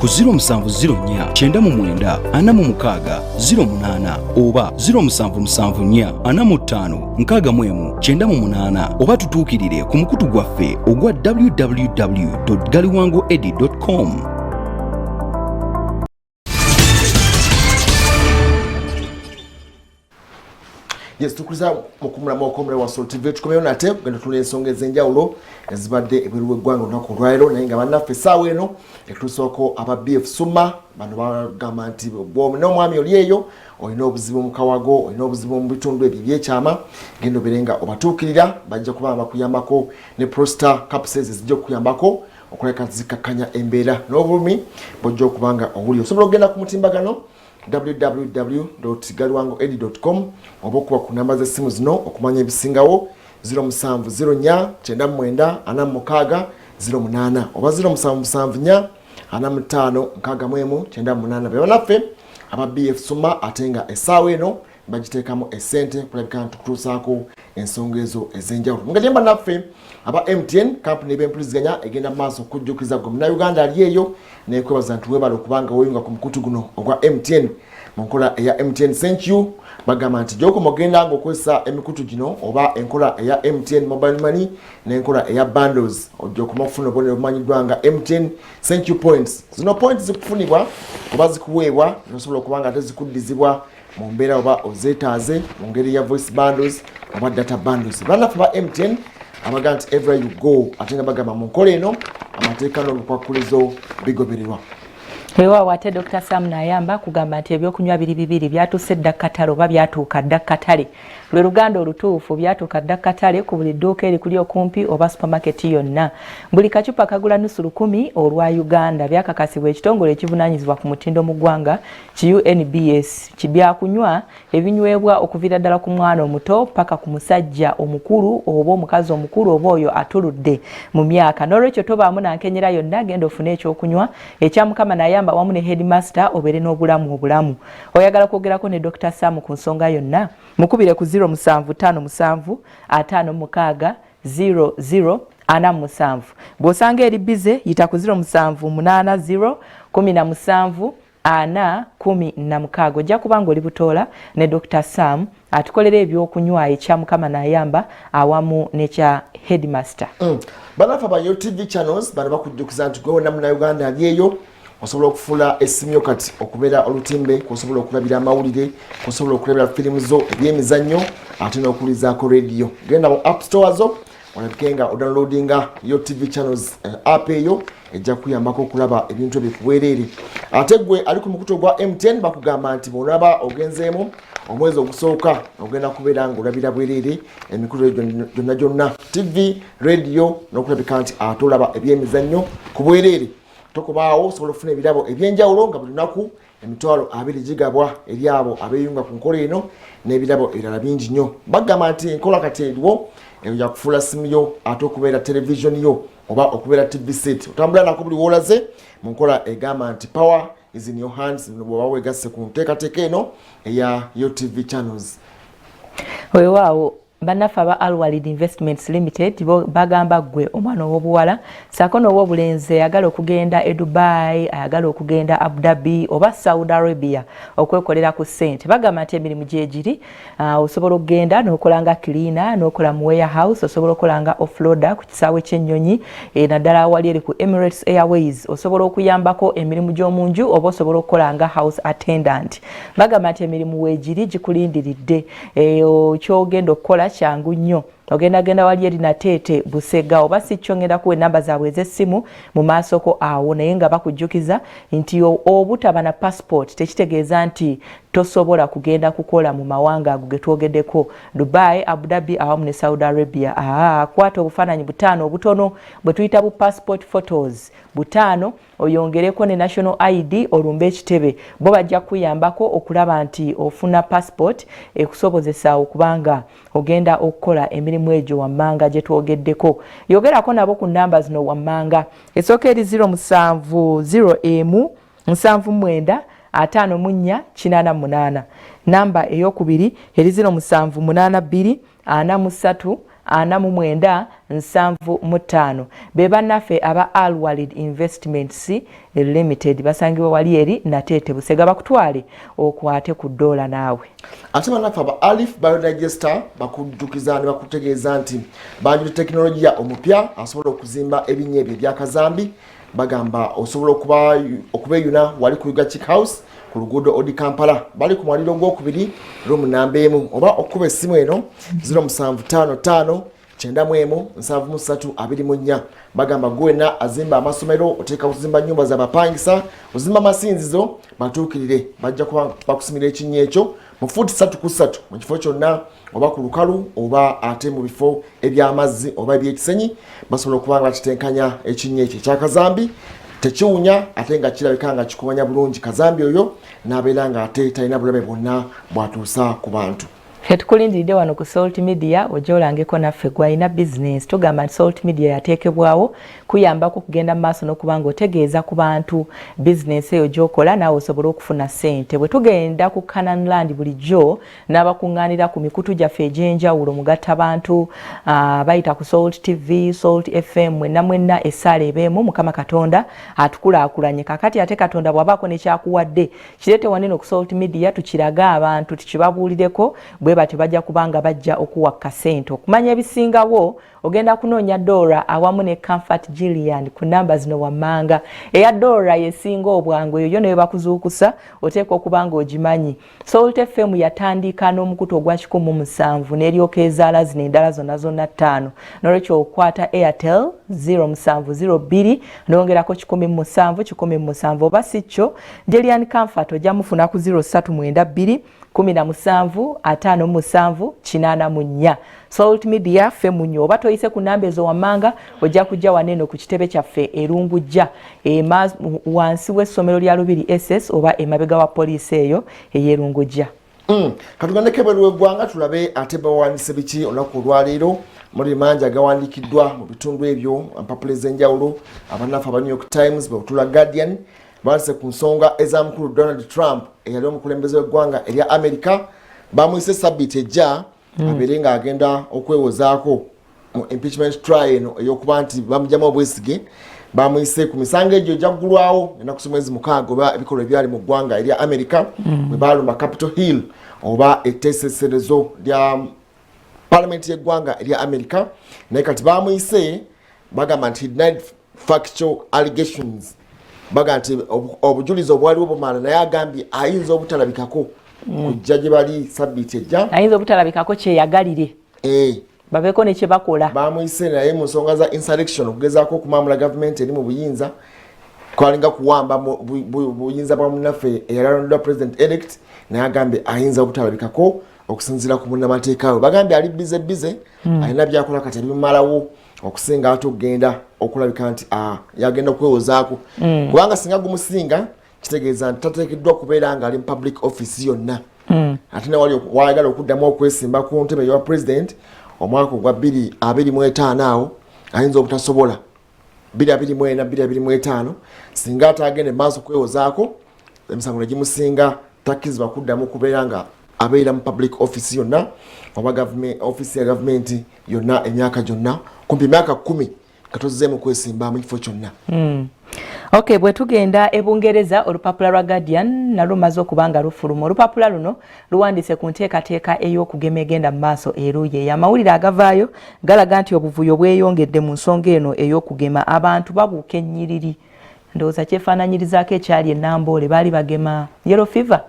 Ku 0704 99 46 08 oba 0774 45 61 98, oba tutuukirire ku mukutu gwaffe ogwa www.galiwangoedi.com. Yes, tukuliza mukumulamu okomule wa Sol TV. Tukomeyo nate kugenda tula ensonga ez'enjawulo ezibadde ebweru w'eggwanga olunaku olwaleero, naye nga bannaffe essaawa eno etuuseeko aba BF Suma. Bano bagamba nti n'omwami oli eyo olina obuzibu mu kawago, olina obuzibu mu bitundu ebyo ebyekyama, genda obeere nga obatuukirira, bajja kuba bakuyambako ne Prosta capsules ezijja okukuyambako okulabika nti zikkakkanya embeera n'obulumi bwojja okuba nga owuli. Osobola okugenda ku mutimbagano www.galiwangoedi.com oba okuba ku namba z'essimu zino okumanya ebisingawo: 0704 99 46 08 oba 0774 45 61 98. Be banaffe aba BF Suma, ate nga essaawa eno bagiteekamu essente kulabika nti tukutuusaako ensonga ezo ez'enjawulo. Mungeri yemba naffe aba MTN, kampuni eb'empuliziganya egenda mu maaso okujjukiza gwe Munnayuganda ali eyo nekwebaza nti webala okubanga weyunga ku mukutu guno ogwa MTN mu nkola eya MTN Thank You. Bagamba nti gyokoma ogenda nga okozesa emikutu gino oba enkola eya MTN Mobile Money n'enkola eya bundles, ojja okoma okufuna obubonero obumanyiddwa nga MTN Thank You points. Zino points zikufunibwa oba zikuweebwa, nosobola okuba nga ate zikuddizibwa mu mbeera oba ozeetaaze mu ngeri ya voice bundles oba data bundles. Bannaffe ba MTN abagamba nti "Everywhere you go", ate nga bagamba mu nkola eno amateeka n'obukwakulizo bigobererwa. Weewaawo. Ate Dr Sam Nayamba kugamba nti ebyokunywa biri bibiri byatuuse dda katale, oba byatuuka dda katale, lwe luganda olutuufu. Byatuuka dda katale ku buli dduuka erikuli okumpi oba supermarket yonna. Buli kacupa kagula nusu lukumi olwa Uganda. Byakakasibwa ekitongole ekivunaanyizibwa ku mutindo mu ggwanga ki UNBS. Kibyakunywa ebinywebwa okuviira ddala ku mwana omuto paka ku musajja omukulu oba omukazi omukulu oba oyo atuludde mu myaka. N'olwekyo tobaamu nankenyera yonna, genda ofune ekyokunywa ekya Mukama Nayamba wamu ne Headmaster, obeere n'obulamu obulamu. Oyagala kwogerako ne Dr Sam ku nsonga yonna, mukubire ku 0757 56 00 47. Bw'osanga eri busy, yita ku 0780 17 4 16. Ojja kuba nga oli butoola ne Dr Sam atukolera ebyokunywa ekya Mukama Nayamba awamu nekya Headmaster. Bannaffe aba Yo TV Channels bano bakujjukiza nti gwe wonna Munauganda ali eyo osobola okufuula essimu yo kati okubeera olutimbe kwosobola okulabira amawulire, kwosobola okulabira firimu zo, ebyemizannyo, ate n'okuwulizaako rediyo. Genda mu app store zo olabike nga odownloadinga Yo TV Channels app. Eyo ejja kuyambako okulaba ebintu ebyo kubwereere. Ate gwe ali ku mukutu ogwa MTN, bakugamba nti bw'olaba ogenzeemu omwezi ogusooka, ogenda kubeera ng'olabira bwereere emikutu egyo gyonna gyonna, TV, radio, n'okulabika nti ate olaba ebyemizannyo ku bwereere. Tokubaawo, osobola okufuna ebirabo ebyenjawulo nga buli lunaku 200,000 gigabwa eri abo abeeyunga ku nkola eno n'ebirabo ebirala bingi nnyo. Bagamba nti enkola kati eriwo eyo yakufuula simu yo ate okubeera television yo oba okubeera TV set, otambula nako buli woolaze mu nkola egamba nti "Power is in your hands", bw'oba wegasse ku nteekateeka eno eya Yo TV Channels. Weewaawo. Bannaffe aba Alwalid Investments Limited bagamba ggwe omwana ow'obuwala saako n'ow'obulenzi ayagala okugenda e Dubai, ayagala okugenda Abu Dhabi oba Saudi Arabia okwekolera ku ssente, bagamba nti emirimu gyegiri. Osobola okugenda n'okola nga cleaner, n'okola mu warehouse, osobola okukola nga offloader ku kisaawe ky'ennyonyi, naddala wali eri ku Emirates Airways, osobola okuyambako emirimu gy'omu nju oba osobola okukola nga house attendant. Bagamba nti emirimu weegiri gikulindiridde. Kyogenda okukola kyangu nnyo, ogenda genda wali eri Nateete Busega, oba si kyo ngenda kuwa enamba zaabwe ez'essimu mu maasoko awo. Naye nga bakujjukiza nti obutaba na passport tekitegeeza nti tosobola kugenda kukola mu mawanga ago getwogeddeko, Dubai, Abu Dhabi awamu ne Saudi Arabia. Aa, kwata obufaananyi butaano obutono bwe tuyita bu passport photos butaano, oyongereko ne national ID, olumbe ekitebe, bo bajja kuyambako okulaba nti ofuna passport ekusobozesa okubanga ogenda okukola emirimu egyo wammanga gye twogeddeko. Yogerako nabo ku namba zino wammanga. Esooka eri 0701 79 54 88. Namba eyokubiri eri 0782 43. 49 75. Be bannaffe aba Alwalid Investments Limited, basangibwa wali eri Nateete Busega, bakutwale okwate ku ddoola naawe. Ate bannaffe aba Alif Biodigester bakujjukiza ne bakutegeeza nti banjula tekinologiya omupya asobola okuzimba ebinnya ebyo ebyakazambi. Bagamba osobola okubeeyuna wali ku Yuga Chick House ku luguudo Odi Kampala, bali ku mwaliro ogwokubiri, room namba 1, oba okukuba essimu eno 0755 91 73 24. Bagamba gwena azimba amasomero, oteeka kuzimba nyumba zabapangisa, ozimba amasinzizo, batuukirire, bajja kuba bakusimira ekinnya ekyo mu fuuti 3 ku 3 mu kifo kyonna, oba ku lukalu oba ate mu bifo eby'amazzi oba ebyekisenyi. Basobola okuba nga bakitenkanya ekinnya ekyo ekyakazambi, tekiwunya ate nga kirabika nga kikubanya bulungi kazambi oyo, n'abeera nga ate talina bulabe bwonna bw'atuusa ku bantu. Ffe tukulindiridde wano ku Salt Media ojja olangeko naffe gwalina bizinensi. Tugamba nti Salt Media yateekebwawo kuyambako okugenda mu maaso n'okuba nga otegeeza ku bantu bizinensi eyo gy'okola, naawe osobole okufuna ssente. Bwe tugenda ku Canaan Land bulijjo n'abakuŋŋaanira ku mikutu gyaffe egy'enjawulo mugatta bantu bayita ku Salt TV, Salt FM, mwenna mwenna essaala ebeemu, Mukama Katonda atukulaakulanye. Kakati ate Katonda bw'abaako ne kyakuwadde, kireete waneno ku Salt Media tukirage abantu, tukibabuulireko. Bwe batyo bajja kubanga bajja okuwa kasente. Okumanya ebisingawo ogenda kunoonya Dora awamu ne Comfort Gillian ku namba zino wammanga. Eya Dora yesinga obwangu, eyo yo ne bakuzuukusa oteekwa okuba nga ogimanyi. Salt FM yatandika n'omukutu ogwa 107 n'eryoka ezaala zino endala zonna zonna 5. N'olwekyo okwata Airtel 0702 n'ongerako 107 107, oba si kyo Gillian Comfort ojja mufuna ku 0392 17 57 84. Salt Media ffe munyo, oba toyise ku namba ezo wammanga ojja kujja waneeno ku kitebe kyaffe Erungujja, wansi w'essomero lya Lubiri SS oba emabega wa poliisi eyo ey'Erungujja. Katugandeko ebweru w'eggwanga tulabe ate bawandiise biki olunaku olwaleero. Muli mangi agawandiikiddwa mu bitundu ebyo empapula ez'enjawulo. Abannaffe aba New York Times, Bawutula Guardian bawandise ku nsonga eza mukulu Donald Trump eyali omukulembeze w'eggwanga erya America. Bamuyise sabbiiti ejja abeere ng'agenda okwewozaako mu impeachment trial eno ey'okuba nti bamugyamu obwesige. Bamuyise ku misango egyo egyaggulwawo ennaku z'omwezi 6 oba ebikolwa ebyali mu ggwanga erya America bwe baalumba Capitol Hill oba etteeseserezo lya palamenti y'eggwanga erya America. Naye kati bamuyise, bagamba nti denied factual allegations, baga nti obujulizi obwaliwo bumala, naye agambye ayinza obutalabikako kujja gye bali sabbiiti ejja. Ayinza obutalabikako kyeyagalire, babeeko ne kye bakola. Bamuyise naye mu nsonga za insurrection, okugezaako okumamula gavumenti eri mu buyinza, kwalinga kuwamba buyinza bwa munnaffe eyali alondeddwa president elect. Naye agambye ayinza obutalabikako okusinziira ku munnamateeka we. Bagambye ali busy busy, alina byakola kati ebimumalawo okusinga ate okugenda okulabika nti yagenda okwewozaako, kubanga singa gumusinga kitegeeza nti tateekeddwa kubeera nga ali mu public office yonna. Ate newali wayagala okuddamu okwesimba ku ntebe eya president omwaka ogwa 2025, awo ayinza obutasobola 2024, 2025, singa ate agenda emaaso kwewozaako emisango negimusinga, takkirizibwa kuddamu kubeera nga abeera mu public office yonna oba office ya gavumenti yonna emyaka gyonna, kumpi emyaka 10 nga tozzeemu kwesimba mu kifo kyonna. Ok, bwe tugenda e Bungereza, olupapula lwa Guardian nalwo lumaze okuba nga lufuluma. Olupapula luno luwandiise ku nteekateeka ey'okugema egenda mu maaso eruuyi eyo. Amawulire agavaayo galaga nti obuvuyo bweyongedde mu nsonga eno ey'okugema. Abantu babuuka ennyiriri, ndowooza kyefaananyirizaako ekyali e Namboole, baali bagema yellow fever.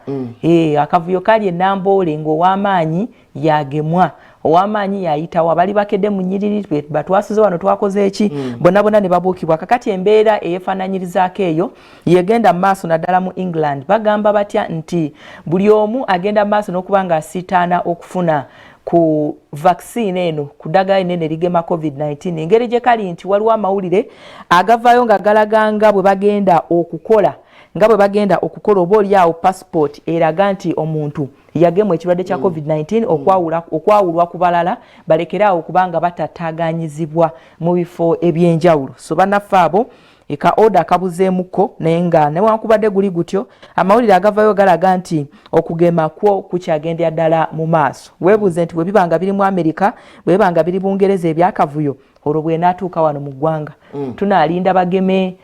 Akavuyo kaali e Namboole ng'ow'amaanyi yagemwa, ow'amaanyi yayitawo, bali bakedde mu nnyiriri, batwasuze wano twakoze eki, bonna bonna ne babuukibwa. Kakati embeera eyefaananyirizaako eyo yegenda mu maaso naddala mu England. Bagamba batya nti buli omu agenda mu maaso n'okuba nga asiitaana okufuna ku vaccine eno, ku ddagala linene erigema COVID-19, engeri gye kali nti waliwo amawulire agavaayo nga galaga nga bwe bagenda okukola oba oli awo passport eraga nti omuntu yagemwa ekirwadde kya COVID-19, okwawulwa ku balala, balekere awo kubanga batataaganyizibwa mu bifo ebyenjawulo. So bannaffe abo Eka order kabuzeemukko, naye nga newankubadde guli gutyo, amawulire agavayo galaga nti okugema kwo kukyagendera ddala mu maaso. Weebuuze nti bwe biba nga biri mu Amerika, bwe biba nga biri Bungereza ebyakavuyo, olwo bwenaatuuka wano mu ggwanga tunaalinda bageme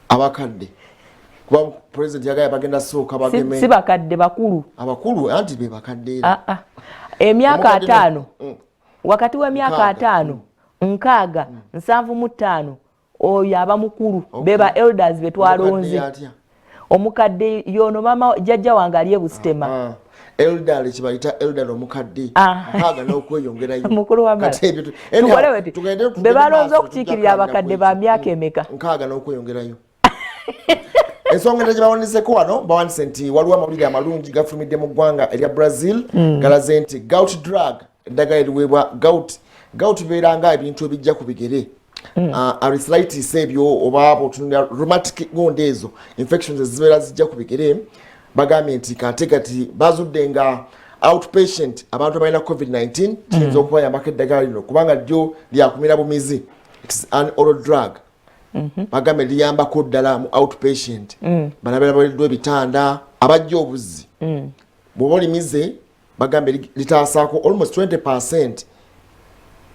abakadde? Kuba president yagaya bagenda sooka bageme si bakadde, bakulu. Abakulu anti be bakadde. Ah, ah. Emyaka 50, wakati w'emyaka 50, 60, 75, oyo aba mukulu. Beba elders betwalonze. Omukadde yono mama jjajja wange ali ebusitema. Ah, ah. Elderly kibayita elderly, omukadde 60 n'okweyongerayo. Mukulu wamala be balonze okukiikirira abakadde ba myaka emeka? 60 n'okweyongerayo. Ensonga endala gye bawandiiseko wano, bawandise nti waliwo amawulire amalungi gafulumidde mu ggwanga erya Brazil. Galaze nti gout drug, eddagala eriweebwa gout, gout bibeera nga ebintu ebijja ku bigere, arthritis ebyo oba otunulira rheumatic gundi, ezo infections ezibeera zijja ku bigere. Bagambye nti kate kati bazudde nga outpatient abantu abalina COVID-19 kiyinza okubayambako eddagala lino, kubanga lyo lyakumira bumizi. It's an oral drug. Bagambye liyambako ddala mu outpatient, banabeera baleddwa ebitanda, abajja obuzzi. Bw'oba olimize, bagambye litaasaako almost 20%.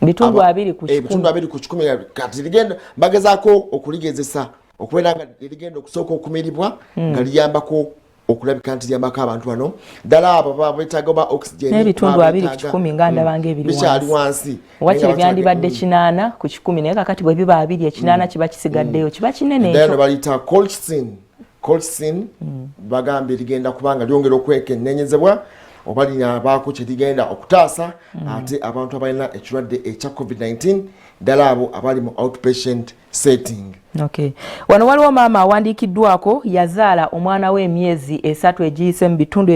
Bitundu 20 ku Ebitundu 20%. Kati ligenda bagezaako okuligezesa okubeera nga ligenda okusooka okumiribwa, nga liyambako okulabika nti liyambako abantu bano ddala abo baba betaaga oba oxygen. N'ebitundu 20% nga ndabanga ebiri bikyali wansi. Wakiri byandibadde 80%, naye kakati bwe biba 20, 80 kiba kisigaddeyo, kiba kinene. Ekyo baliyita colchicine. Colchicine bagambye ligenda kubanga lyongera okwekenneenyezebwa oba linabaako kye ligenda okutaasa ate abantu abalina ekirwadde ekya COVID-19, ddala abo abali mu outpatient setting. Okay. Wano waliwo maama awandiikiddwako, yazaala omwana we emyezi 3 egiyise mu bitundu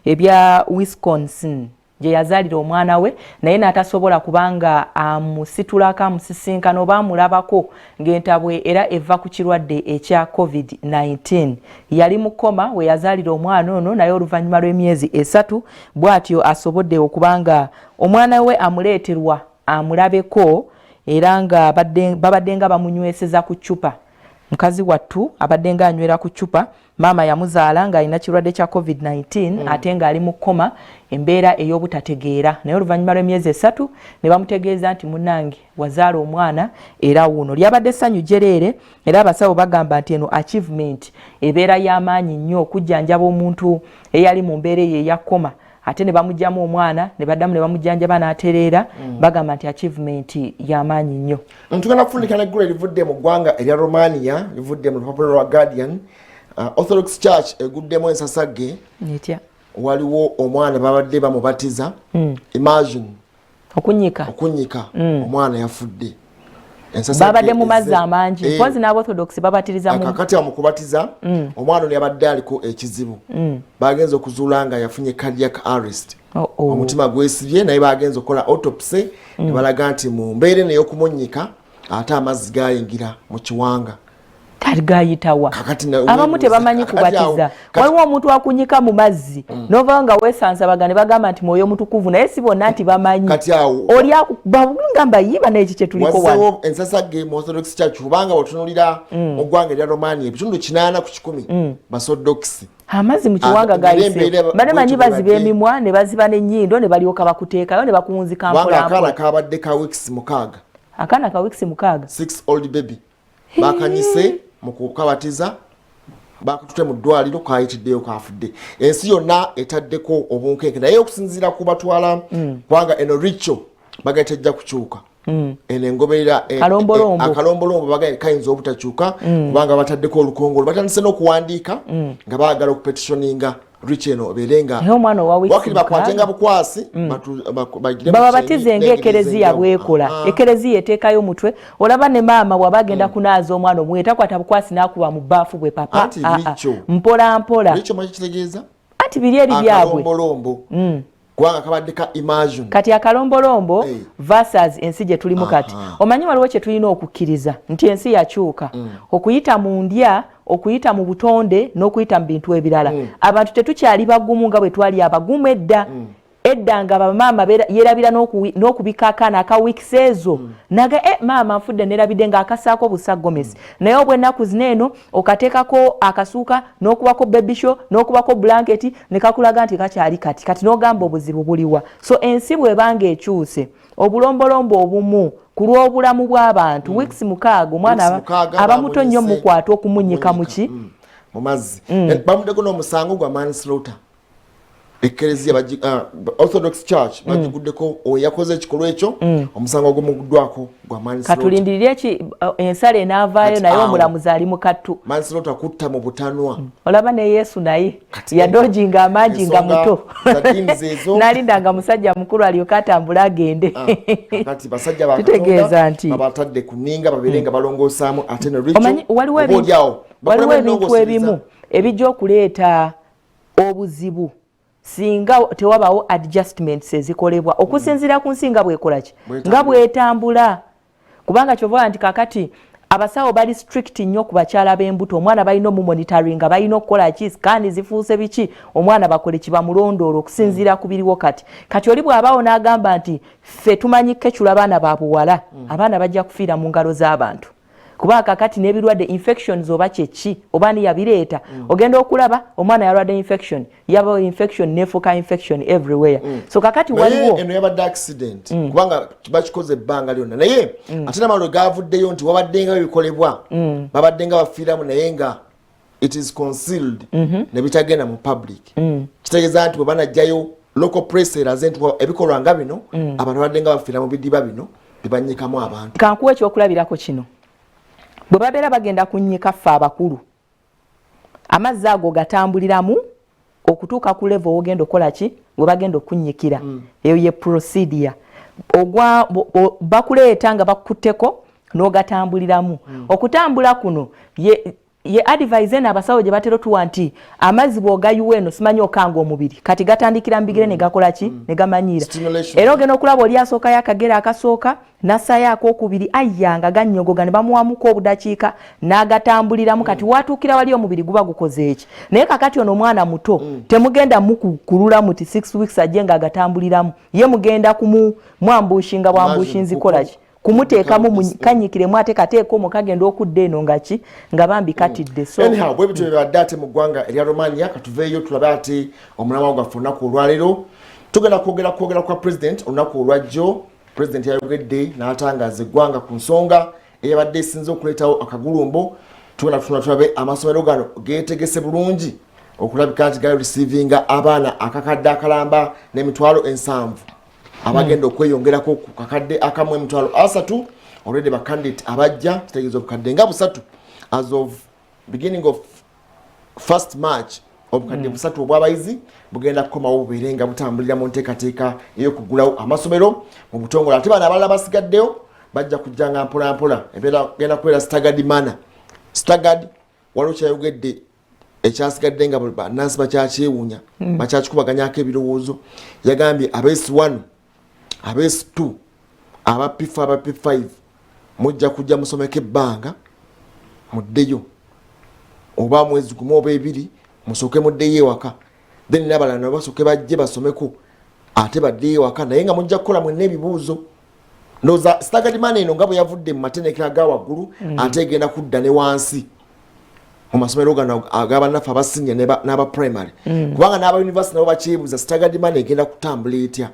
ebya Wisconsin gye yazaalira omwana we, naye n'atasobola kubanga amusitulako, amusisinkana oba amulabako, ng'entabwe era eva ku kirwadde ekya COVID-19. Yali mu coma we yazaalira omwana ono, naye oluvannyuma lw'emyezi 3 bw'atyo asobodde okubanga omwana we amuleeterwa amulabeko, era nga babadde nga bamunyweseza ku ccupa. Mukazi wattu abadde nga anywera ku ccupa. Maama yamuzaala ng'alina kirwadde kya COVID-19, ate ng'ali mu coma, embeera ey'obutategeera, naye oluvannyuma lw'emyezi 3 ne bamutegeeza nti munnange wazaala omwana, era wuuno. Lyabadde essanyu jereere, era abasawo bagamba nti eno achievement ebeera y'amaanyi nnyo, okujjanjaba omuntu eyali mu mbeera eyo eya coma, ate ne bamugyamu omwana, ne baddamu ne bamujjanjaba n'atereera. Bagamba nti achievement y'amaanyi nnyo. Tugenda kufundika neggulu erivudde mu ggwanga erya Romania, livudde mu lupapula lwa Guardian. Orthodox Church eguddemu ensasagge. Etya? Waliwo omwana babadde bamubatiza. Imagine. Okunyika. Okunyika. Omwana yafudde. Babadde mu mazzi amangi. Mpozi n'aborthodox babatiriza mu Kakati amukubatiza omwana ono yabadde aliko ekizibu. Bagenze okuzuula nga yafunye cardiac arrest. Oh. Omutima gwesibye, naye bagenze okukola autopsy ne balaga nti mu mbeera eno ey'okumunyika ate amazzi gayingira mu kiwanga. Gayitawa? Abamu tebamanyi kubatiza. Waliwo omuntu akunyika mu mazzi, nova nga wesansabaga ne bagamba nti mwoyo mutukuvu, naye si bonna nti bamanyi. Oli akugamba yiba neki kyetuliko wano. Ensasagge mu Orthodox Church, kubanga otunulira mu ggwanga erya Romania, ebitundu 80% basodokisi. Amazzi mu kiwanga gayise, bane manyi baziba emimwa ne baziba n'ennyindo ne balyoka bakuteekayo ne bakuwunzika mpola. Akaana kabadde ka weeks 6. Akaana ka weeks 6. 6 old baby bakanyise mu kukabatiza, bakatute mu ddwaliro, kayitiddeyo kafudde. Ensi yonna etaddeko obunkenke, naye okusinziira ku batwala kubanga eno rico bagala tejja kukyuka. Eno engoberera akalombolombo bagala kayinza obutakyuka, kubanga bataddeko olukongolo, batandise n'okuwandiika nga baagala okupetitioninga rico eno obeere nga wakiri bakwatenga bukwasi. Bababatize ngaekereziya bwekola. Ekereziya eteekayo omutwe, olaba ne maama bwaba agenda kunaaza omwana omwe, takwata bukwasi n'akuba mu bbaafu bwe papa, mpola mpola. Anti biri eri byabwe. Kubanga kabadde ka immersion. Kati akalombolombo versus ensi gye tulimu kati. Omanyi waliwo kye tulina okukkiriza nti ensi yakyuka okuyita mu ndya, okuyita mu butonde n'okuyita mu bintu ebirala. Abantu tetukyali bagumu nga bwe twali abagumu edda. Edda nga bamaama yerabira n'okubika akaana aka weeks ezo. Naga maama nfudde nerabidde ng'akasaako busa gomesi. Naye obw'ennaku zino eno okateekako akasuuka n'okubako baby shawl n'okubako blanketi ne kakulaga nti kakyali kati kati, n'ogamba obuzibu buliwa? So ensi bw'ebanga ekyuse, obulombolombo obumu ku lw'obulamu bw'abantu. Weeks 6 omwana aba muto nnyo, mukwata okumunyika muki? Mu mazzi. Bamuddeko n'omusango gwa manslaughter. Ekereziya, Orthodox Church, bagiguddeko oyo yakoze ekikolwa ekyo. Omusango ogumuguddwako gwa manslaughter. Katulindirire ki ensala enaavaayo, naye omulamuzi ali mu kattu. Manslaughter, kutta mu butanwa. Olaba ne Yesu naye yadojinga amangi nga muto, nalinda nga musajja mukulu alyoke atambule agende. Ah, kati basajja Kitegeeza nti babatadde ku nninga babeere nga balongoosaamu ate ne Omanyi waliwo ebintu ebimu ebijja okuleeta obuzibu singa tewabawo adjustments ezikolebwa okusinziira ku nsi nga bwekola ki, nga bwetambula. Kubanga kyova nti kakati abasawo bali strict nnyo ku bakyala b'embuto, omwana balina omumonitoringa, balina okukola ki, scan zifuuse biki, omwana bakole kibamulondoola okusinziira ku biriwo kati. Kati oli bw'abaawo n'agamba nti ffe tumanyi kecula abaana ba buwala, abaana bajja kufiira mu ngalo z'abantu, kuba kakati n'ebirwadde, infections oba kyeki oba ni yabireeta. Ogenda okulaba omwana yalwadde infection, yaba infection nefuuka infection everywhere. So kakati waliwo eno yabadde accident, kubanga bakikoze ebbanga lyonna, naye ate namalo gavuddeyo nti wabadde nga bikolebwa, babadde nga bafiiramu, naye nga it is concealed ne bitagenda mu public. Kitegeeza nti bwe banajjayo, local press eraze nti ebikolwa nga bino, abantu babadde nga bafiira mu bidiba bino bibanyikamu abantu. Kankuwa ekyokulabirako kino: bwe babeera bagenda kunnyika ffe abakulu, amazzi ago gatambuliramu okutuuka ku level wogenda okukola ki, we bagenda okunnyikira. Eyo ye procedure. Ogwa bakuleeta nga bakutteko n'ogatambuliramu. Okutambula kuno ye advice eno abasawo gye batera otuwa nti amazzi bw'ogayiwa eno simanyi okanga omubiri, kati gatandikira mu bigere ne gakola ki, ne gamanyiira. Era ogenda okulaba oli asookayo akagere akasooka, nassayo akokubiri, ayya nga gannyogoga, ne bamuwamuko obudakiika n'agatambuliramu. Kati watuukira wali omubiri guba gukoze eki? Naye kakati ono omwana muto, temugenda mukukulula muti 6 weeks ajje ng'agatambuliramu. Ye mugenda kumwambushinga bwambushinzi, kola ki, kumuteekamu kanyikiremu, ate kateeka omwo kagenda okudda eno nga ki, nga bambi katidde. So anyhow, bwe bityo bibadde ate mu ggwanga erya Romania. Katuveeyo tulabe ate omulamwa gwaffe olunaku olwaleero. Tugenda kwogera kwa president olunaku olwajjo. President yayogedde n'atangaaza eggwanga ku nsonga eyabadde esinze okuleetawo akagulumbo. Tugenda kutuna tulabe amasomero gano geetegese bulungi okulabika nti gali receivinga abaana akakadde akalamba n'emitwalo 70 abagenda okweyongerako ku kakadde akamu emitwalo 30 already ba candidate abajja. Kitegeeza obukadde nga 300 as of beginning of 1st March, obukadde 300 obw'abayizi bugenda kukomawo bubeere nga butambulira mu nteekateeka ey'okugulawo amasomero mu butongole. Ate bano abalala basigaddeyo bajja kujjanga mpolampola, genda kubeera staggered manner, staggered. Waliwo kyayogedde ekyasigadde nga bannansi bakyakyewuunya, bakyakikubaganyako ebirowoozo. Yagambye aba S1, aba S2, aba P4, aba P5, mujja kujja musomeko ebbanga, muddeyo oba mwezi 1 oba 2, musooke muddeyo ewaka, then n'abalala nabo basooke bajje basomeko ate baddeyo ewaka, naye nga mujja kukola mwenna ebibuuzo. Ndowooza staggered manner eno nga bwe yavudde mu matendekero aga waggulu, ate egenda kudda ne wansi mu masomero gano ag'abannaffe aba senior n'aba primary, kubanga n'aba university nabo bakyebuuza staggered manner egenda kutambula etya.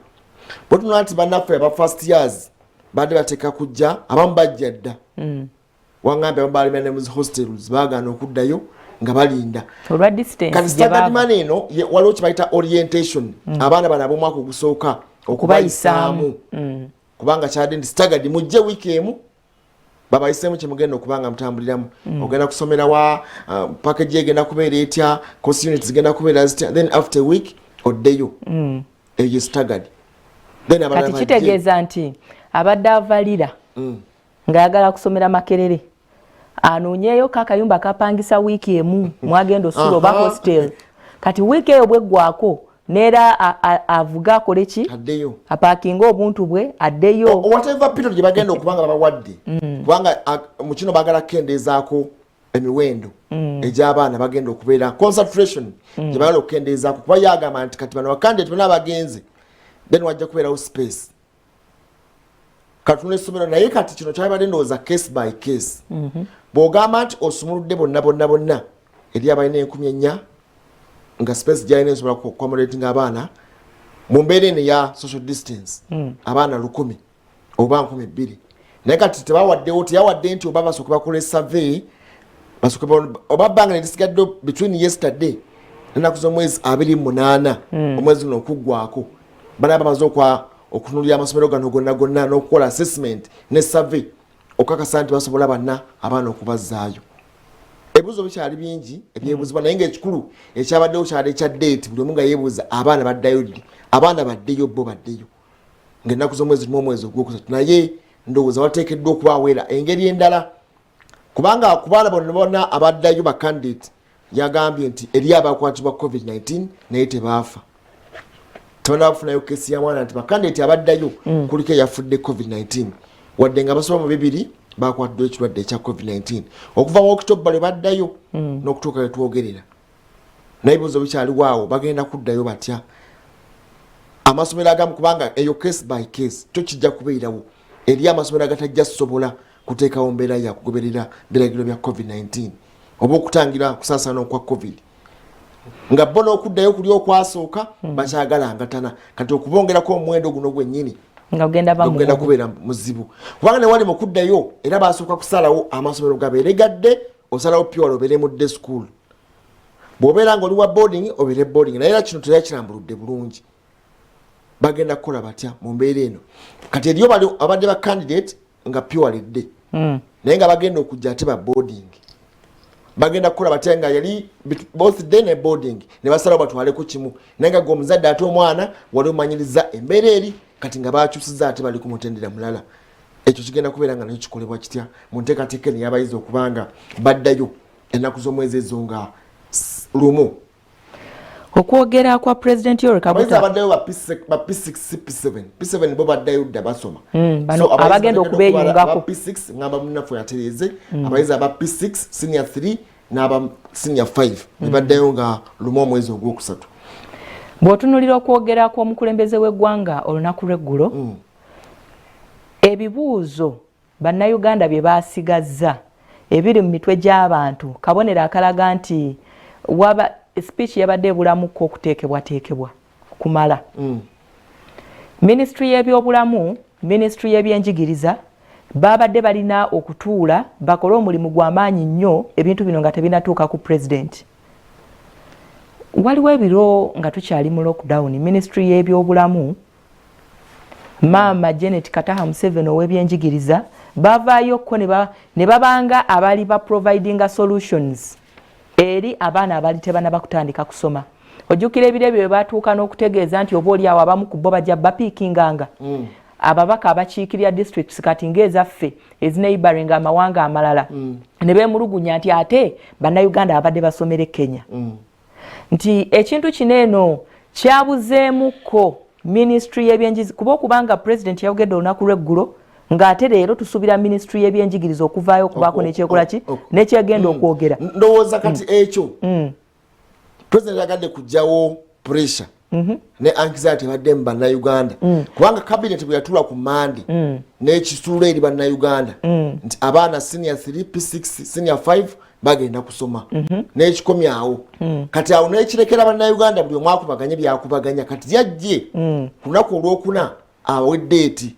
Bwe tunula nti bannaffe aba first years badde bateeka kujja, abamu bajja dda. Waŋŋambye abamu balimira ne mu hostels, baagaana okuddayo nga balinda. Olwa distance. Kati gye staggered baava. Manner eno waliwo kye bayita orientation, abaana bano ab'omwaka ogusooka okubayisaamu, kubanga kyadde nti staggered, mujje wiiki emu babayiseemu kyemugenda okuba nga mutambuliramu, ogenda kusomera wa, package egenda kubeera etya, course units zigenda kubeera zitya, then after a week oddeyo. Eyo staggered. Then abalala Kati bajje. Kitegeeza nti abadde avalira ng'ayagala kusomera Makerere, anoonyeeyo kakayumba kapangisa wiiki emu mwagenda osula oba hostel. Kati wiiki eyo bweggwako neera avuga akole ki? Addeyo. Apaakinga obuntu bwe addeyo. Whatever period gye bagenda okuba nga babawadde, kubanga mu kino baagala kukendeezaako emiwendo egy'abaana bagenda okubeera concentration gye bagala okukendeezaako, kuba yagamba nti kati bano ba candidate bonna abagenze. Then wajja kubeerawo space katuna essomero. Naye kati kino kyabadde ndowooza case by case. Bw'ogamba nti osumuludde bonna bonna bonna, eri abalina 4000 nga space gyalina esobola kuaccommodating abaana mu mbeera eno eya social distance, abaana 1000 oba 2000. Naye kati tebawaddewo, teyawadde nti oba basooke bakola survey, basooke oba bbanga nerisigadde between yesterday nenaku z'omwezi 28 omwezi guno okuggwako, banaba bamaze okutunulira amasomero gano gonna gonna n'okukola assessment ne survey okakasa nti basobola banna abaana okubazzaayo. Ebibuuzo bikyali bingi ebyebuuzibwa, naye ngaekikulu ekyabaddewo kyali ekya date. Buli omu nga yeebuuza abaana baddayo ddi, abaana baddeyo bo baddeyo ngaennaku z'omwezi 1 omwezi ogwokusatu. Naye ndowooza wateekeddwa okubaaweera engeri endala, kubanga ku baana bonna bonna abaddayo ba candidate, yagambye nti eri abakwatibwa COVID-19 naye tebaafa. Tebanabafunayo case ya mwana nti ba candidate abaddayo kuliko eyafudde COVID-19, wadde nga basoba mu 200 bakwatiddwa ekirwadde ekya COVID-19 okuva mu October lwe baddayo n'okutuuka we twogerera. Naye ebibuuzo bikyaliwo awo, bagenda kuddayo batya amasomero agamu? Kubanga eyo case by case kyo kijja kubeerawo eri amasomero agatajja sobola kuteekawo mbeera ya kugoberera biragiro bya COVID-19 oba okutangira okusaasaana okwa COVID, nga bo n'okuddayo kuli okwasooka bakyagala ngatana. Kati okubongerako omuwendo guno gwennyini nga ogenda ba gugenda kubeera muzibu, kubanga ne wali mu kuddayo era basooka kusalawo amasomero gabeere gadde, osalawo pure obeere mu day school, bw'obeera nga oli wa boarding obeere boarding. Naye era kino teyakirambuludde bulungi, bagenda kukola batya mu mbeera eno. Kati eriyo bali abadde ba candidate nga pure day, naye nga bagenda okujja ate ba boarding, bagenda kukola batya nga yali both day ne boarding, ne basalawo batwaleko kimu, naye nga gwe omuzadde ate omwana wali omanyiriza embeera eri, kati nga bakyusiza ate bali ku mutendera mulala. Ekyo kigenda kubeera nga nakyo kikolebwa kitya mu nteekateeka eno eyabayizi okubanga baddayo ennaku z'omwezi ezo nga 1? Okwogera kwa President Yoweri Abayizi Kaguta abaddayo ba P6, ba P6, P7, P7 bo baddayo dda basoma. Bano So, abayizi abagenda bagenda okubeeyungako. aba P6, ngamba munnaffe yatereeze, abayizi aba P6, senior 3 n'aba senior 5 ne baddayo nga 1 omwezi ogwokusatu. Bw'otunulira okwogera kw'omukulembeze w'eggwanga olunaku lw'eggulo, ebibuuzo Bannayuganda bye baasigazza ebiri mu mitwe gy'abantu kabonero akalaga nti waba speech yabadde ebulamuko okuteekebwateekebwa kumala. Minisitule y'ebyobulamu, minisitule y'ebyenjigiriza babadde balina okutuula bakole omulimu gw'amaanyi nnyo ebintu bino nga tebinatuuka ku pulezidenti. Waliwo ebiro nga tukyali mu lockdown, minisitule y'ebyobulamu, maama Janet Kataha Museveni, ow'ebyenjigiriza bavaayokko ne babanga abali ba providinga solutions eri abaana abali tebanaba kutandika kusoma. Ojjukira ebiro ebyo bwe batuuka n'okutegeeza nti oba oli awo abamu ku bo bajja bapiikinganga ababaka abakiikirira districts kati ng'ezaffe ezineighboring amawanga amalala, ne beemulugunya nti ate Bannayuganda abadde basomera e Kenya, nti ekintu kino eno kyabuzeemukko minisitule y'ebyenjigiriza, kuba okubanga pulezidenti yayogedde olunaku lw'eggulo ng'ate leero tusuubira minisitule y'ebyenjigiriza okuvaayo okubaako nekyekola ki nekyegenda okwogera. Ndowooza kati ekyo president yagadde kugjawo pressure ne anxiety ebadde mu Bannayuganda, kubanga cabinet bwe yatuula ku Mande n'ekisuula eri Bannayuganda nti abaana senior 3, P6, senior 5 bagenda kusoma, n'ekikomyawo. Kati awo n'ekirekera Bannayuganda buli omu akubaganye byakubaganya. Kati yajje ku lunaku olwokuna awe date.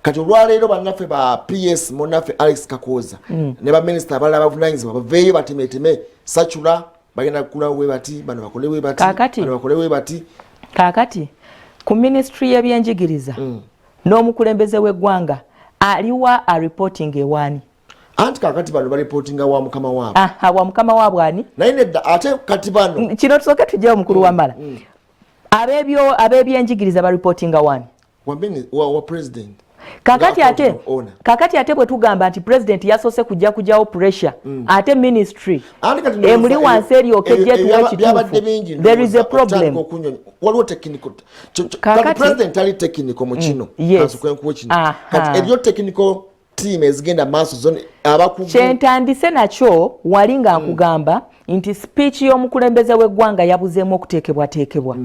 Kati olwaleero bannaffe ba PS munnaffe Alex Kakooza ne baminisita abalala bavunanyizibwa baveeyo batemeteme circular, bagenda kukulawo bwe bati, bano bakole bwe bati, bano bakole bwe bati. Kaakati ku minisitule y'ebyenjigiriza n'omukulembeze w'eggwanga aliwa areporting ewaani? Anti kakati bano bareportinga wa mukama waabwe. Aha, wa mukama waabwe ani? Naye nedda, ate kati bano Kino tusooke tujjewo mukulu wamala. Ab'ebyo ab'ebyenjigiriza bareportinga wani? Wa president. Kakati Nga ate account of owner. Kakati ate bwe tugamba nti president yasoose kujja kujjawo pressure, ate ministry Anti kati ndowooza emuli wansi eryoke ejje etuwa byabadde ekituufu, bingi. There is a Ndowooza problem. okutandika okunyonya, waliwo technical Kakati kati president tali technical mu kino. Kansuke kino. Kati eriyo technical team ezigenda maaso zone abakugu. Kyentandise nakyo wali nga nkugamba nti speech y'omukulembeze w'eggwanga yabuzeemu okuteekebwateekebwa.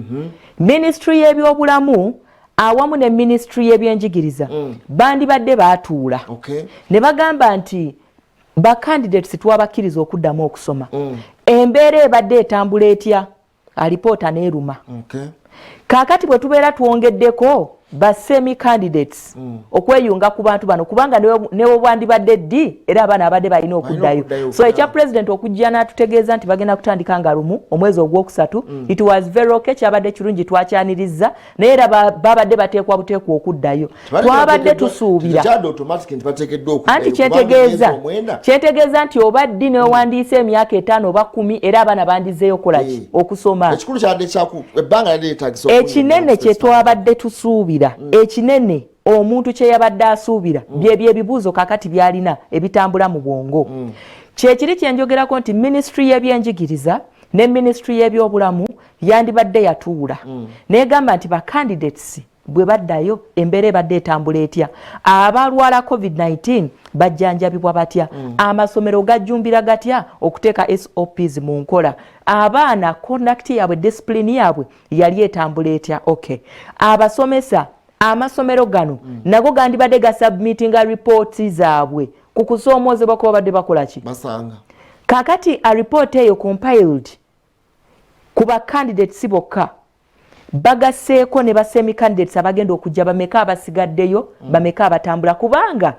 Minisitule y'ebyobulamu Awamu ne ministry y'ebyenjigiriza bandibadde baatuula ne bagamba nti ba candidates twabakkiriza okuddamu okusoma, embeera ebadde etambula etya? Alipoota neeruma. Kaakati bwe tubeera twongeddeko ba semi candidates okweyunga ku bantu bano, kubanga ne bwandibadde ddi era abaana abadde balina okuddayo. So ekya president okujja n'atutegeeza nti bagenda kutandika nga 1 omwezi ogwokusatu, it was very okay, kyabadde kirungi, twakyaniriza, naye era babadde bateekwa buteekwa okuddayo. Twabadde tusuubira anti kyentegeeza nti oba ddi newewandiisa emyaka 5 oba 10, era abaana bandizeeyo kolaki? Okusoma. Ekinene kyetwabadde tusuubira, ekinene omuntu kye yabadde asuubira, byebyo ebibuuzo kakati byalina ebitambula mu bwongo. Kyekiri kyenjogerako nti ministry y'ebyenjigiriza ne ministry y'ebyobulamu yandibadde yatuula negamba nti ba candidates bwe baddayo, embeera ebadde etambula etya? Abalwala COVID-19 bajjanjabibwa batya? Amasomero gajjumbira gatya okuteeka SOPs mu nkola? Abaana conduct yaabwe, discipline yaabwe yali etambula etya? Okay, abasomesa, amasomero gano nago gandibadde gasubmitinga reports zaabwe ku kusoomoozebwa kuba badde bakola ki. Kakati a report eyo compiled ku ba candidates bokka, bagaseeko ne ba semi candidates abagenda okujja, bameka abasigaddeyo, bameka abatambula? Kubanga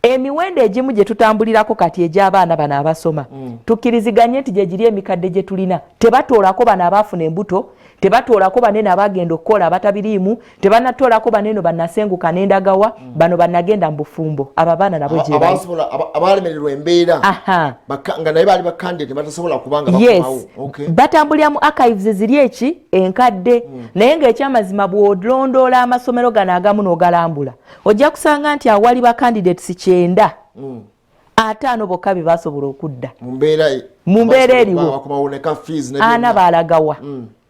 emiwendo egimu gye tutambulirako kati egy'abaana bano abasoma, tukkiriziganye nti gye giri emikadde gye tulina, tebatoolako bano abaafuna embuto, tebatoolako banene abagenda okukola abatabiriimu, tebanatoolako banene bannasenguka n'endagawa, bano bannagenda mu bufumbo, abo abaana nabo gye bali. Abalemererwa embeera nga naye baali ba candidate batasobola kubanga Yes, batambulira mu archives ziri eki enkadde. Naye ng'ekyamazima, bw'olondoola amasomero gano agamu n'ogalambula, ojja kusanga nti awali ba candidates 90, 50 bokka be basobola okudda. Mu mbeera eriwo, 40 baalagawa?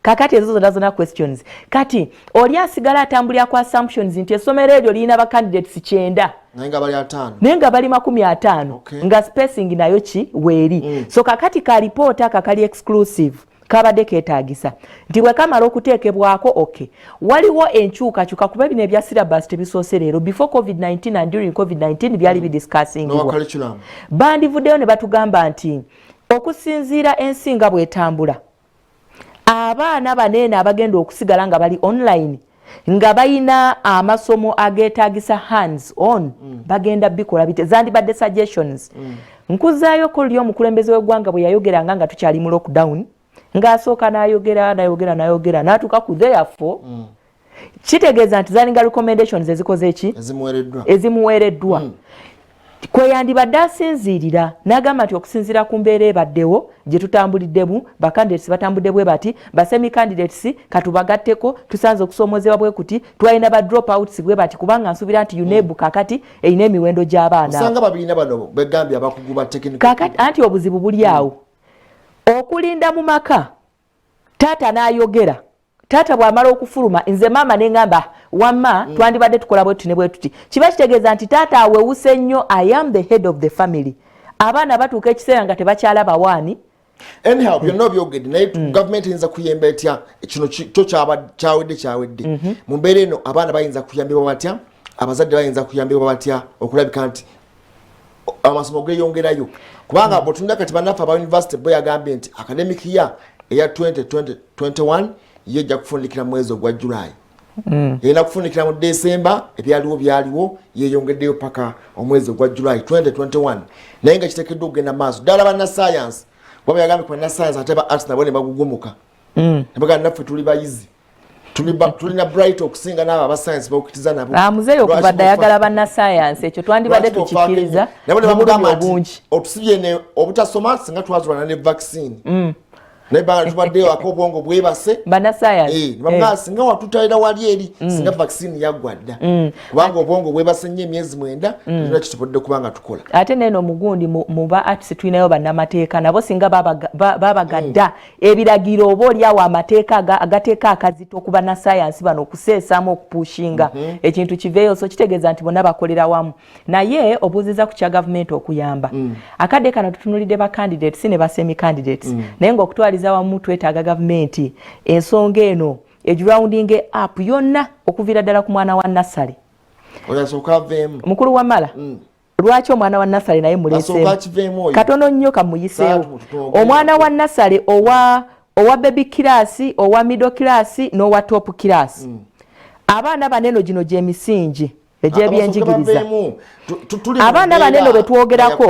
Kakati ezo zonna zonna questions. Kati oli asigala atambulira ku assumptions nti essomero eryo lirina ba candidates 90, naye nga bali 50, nga spacing nayo ki weeri. So kakati ka lipoota aka kali exclusive kabadde keetaagisa nti bwe kamala okuteekebwako, ok, waliwo enkyukakyuka, kuba bino ebya syllabus tebisoose leero. Before COVID-19 and during COVID-19 byali bidiscussingibwa. Bandivuddeyo ne batugamba nti okusinziira ensi nga bwetambula, abaana baneene abagenda okusigala nga bali online, nga balina amasomo ageetagisa hands on, bagenda bikola bite? Zandibadde suggestions. Nkuzaayoko luli omukulembeze w'eggwanga bwe yayogeranga nga tukyali mu lockdown, ng'asooka n'ayogera, n'ayogera, n'ayogera, n'atuuka ku therefore. Kitegeeza nti zalinga recommendations ezikoze eki ezimuweereddwa, kweyandibadde asinziirira n'agamba nti okusinziira ku mbeera ebaddewo gye tutambuliddemu, ba candidates batambudde bwe bati, ba semi candidates katubagatteko, tusanze okusoomozebwa bwe kuti, twalina ba drop outs bwe bati, kubanga nsuubira nti UNEB kakati erina emiwendo gy'abaana. Kakati anti obuzibu buli awo, okulinda mu maka taata n'ayogera, taata bw'amala okufuluma, nze maama neŋŋamba wamma twandibadde tukola bwe tuti ne bwe tuti, kiba kitegeeza nti taata awewuse nnyo. I am the head of the family. Abaana batuuka ekiseera nga tebakyalaba waani. Anyhow, byonna obyogedde, naye gavumenti eyinza kuyamba etya? Kino kyo kyawedde, kyawedde. Mu mbeera eno abaana bayinza kuyambibwa batya? Abazadde bayinza kuyambibwa batya okulabika nti amasomo geyongerayo? Kubanga bwotunda kati bannaffe aba university bo yagambye nti academic year eya 2021 yo ejja kufundikira mwezi ogwa July. Erina kufundikira mu December, ebyaliwo byaliwo, yeyongeddeyo paka omwezi ogwa July 2021, naye nga kiteekeddwa okugenda maaso ddala. Bannasayansi waba yagambye ku bannasayansi, ate ba arts nabo ne bagugumuka nebagamba naffe tuli bayizi, tulina bright okusinga n'abo abasayansi bokutiza nabo. Ah, muzeeyi okuva dda ayagala bannasayansi, ekyo twandibadde tukikiriza. Nabo ne bamugamba nti otusibye ne obutasoma, singa twazulana ne vaccine, naye banga tubaddeyo ako obwongo bwebase. Bannasayansi. Eh, nebamugamba singa watutalira wali eri, singa vaccine yaggwa dda, kubanga obwongo bwebase nnyo emyezi 9, tulina kitusobodde kubanga tukola. Ate neno mugundi mu ba arts tulinayo bannamateeka, nabo singa babagadda ebiragiro oba oliawo amateeka agateeka akazito ku bannasayansi bano okuseesaamu okupushinga ekintu kiveeyo. So kitegeeza nti bonna bakolera wamu, naye obuuziza ku kya gavumenti okuyamba. Akadde kano tutunulidde ba candidates ne ba semi candidates, naye ng'okutwaliza wamu twetaaga gavumenti ensonga eno. egiroundinge up yonna okuviira ddala ku mwana wa nursery. Mukulu Wamala, Lwaki omwana wa nursery naye muleseemu? Katono nnyo kamuyiseewo. Omwana wa nursery, owa baby class, owa middle class n'owa top class, Abaana baneno gino gy'emisingi egy'ebyenjigiriza. Abaana baneno betwogerako,